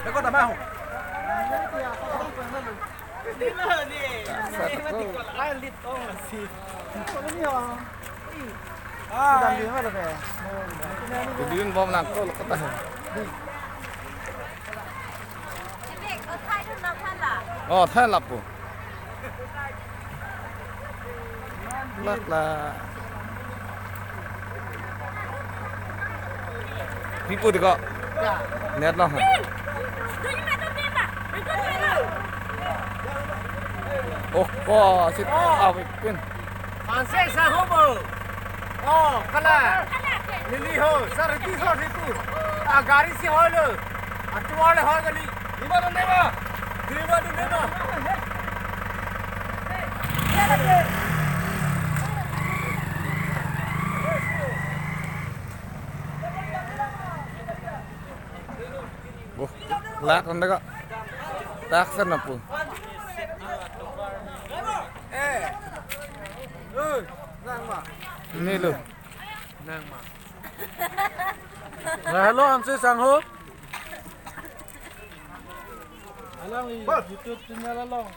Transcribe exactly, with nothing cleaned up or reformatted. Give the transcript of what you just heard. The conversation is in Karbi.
Eko tama ho. Bibin bom lang ko lokota. Oh, thai lapu. Lak la. Pipu diko. Net lo. Oh, oh, sit. Ah, wait, pin. Hanse sangho bo. Oh, kala. Lili ho, sir, di ho, di tu. Ah, gari si ho lo. Atu wale ho gali. Dima dun dima. Dima dun dima. Bo, lak anda ka. Tak sen apu. Eh. Eh, nang ma. Ini lo. Nang ma. Nah, hello, Hanse sangho. Alang i YouTube channel along.